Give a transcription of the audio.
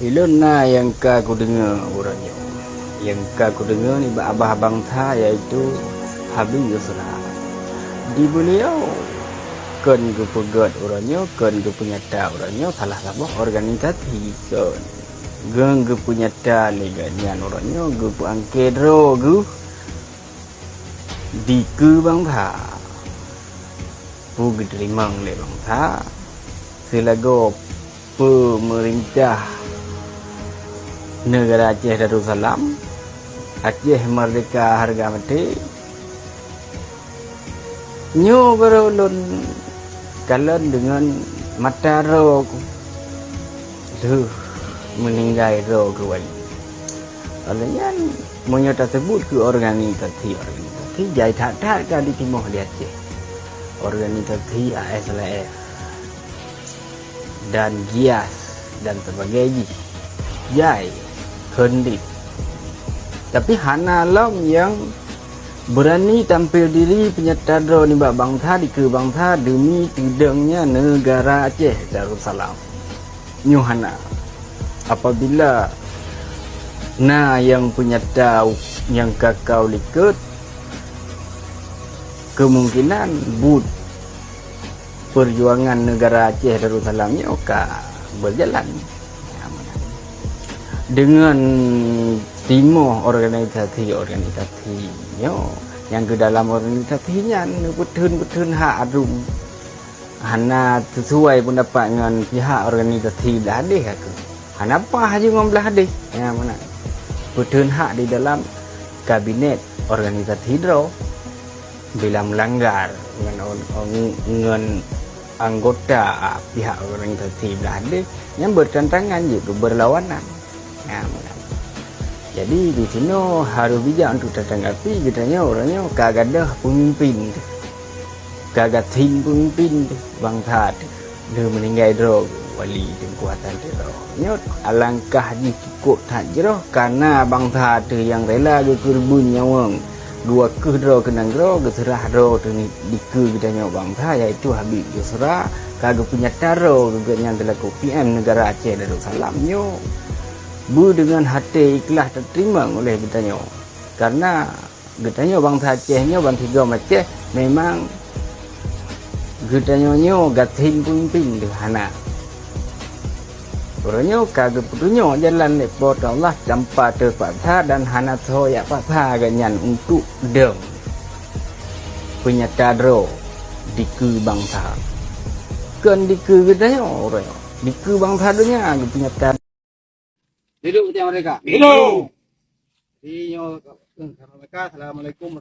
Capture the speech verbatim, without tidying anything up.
Ulôn na nyang ka kudeungoe uroe nyoe. Nyang ka kudeungoe nibak babah bansa, yaitu Habib Yusra. Di beuliau kon geupeugét uroe nyoe, kon geupeunyata uroe nyoe salah saboh organisasi kon. Geu-, geupeunyata lé gobnyan uroe nyoe geupeuangkée droe geuh dikeue bansa. Peue geuteurimong lé bansa silagoe peumeurintah neugara Aceh Darussalam, Aceh Merdeka hareuga maté. Nyoe baroe lôn kalon deungon mata droe ku. Deuh, meuninggai droe ku wali. Óh lheueh nyan, meunyoe taseubut keu organisasi-organisasi, jai that-that ka jitimoh di Aceh. Organisasi A S L F dan gias dan sebagai jih. Jai, kheun dit. Tapi hana lom nyang beurani tampil diri peunyata droe nibak bansa dikeue bansa deumi teudong nyan neugara Aceh Darussalam. Nyoe hana. Apabila na nyang peunyata nyang ka kau likot, keumungkinan buet peujuangan neugara Aceh Darussalam nyoe ka beujalan. Deungon timoh organisasi-organisasi nyoe, nyang keu dalam organisasi nyan neupeutheun-peutheun hak adum. Hana sisuai peundapat ngon pihak organisasi blah deh aku. Hana paih jih ngon blah deh. Ya, meunan. Peutheun hak di dalam kabinet organisasi droe. Bila meulanggar ngon, ngon anggota pihak organisasi blah deh, nyan beutantangan jih keu beurlawanan. Nah, meunan. Jadi, di sinoe harôh bijak untuk tatanggapi geutanyoe uroe nyoe ka gadôh peumimpin teuh. Ka gasien peumimpin teuh bansa teuh. Lheueh meuninggai droe wali Teungku Hasan Tiro. Nyoe alangkah jih cukôp that jroh kana bansa teuh nyang rela geukeureubeuen nyawöng. Geuakeuh droe keu nanggroe, geuseurah droe teuh dikeue geutanyoe bansa, yaitu Habib Yusra, ka geupeunyata droe geuh nyan seulaku P M neugara Aceh Darussalam nyoe. Beu deungon até ikhlaih tateurimong uleh geutanyoe. Karna geutanyoe bansa Aceh nyoe bansigom Aceh memang geutanyoe nyoe gasien peumimpin teuh hana. Uroe nyoe ka geupeutunyok jalan lé Po teu Allah tanpa teupaksa dan hana soe jak paksa gobnyan untuk dong peunyata droe dikeue bansa. Kon dikeue geutanyoe uroe nyoe, dikeue bansa donya geupeunyata. Hidup Aceh Merdeka! Hidup! Jadi nyoe, Assalamualaikum.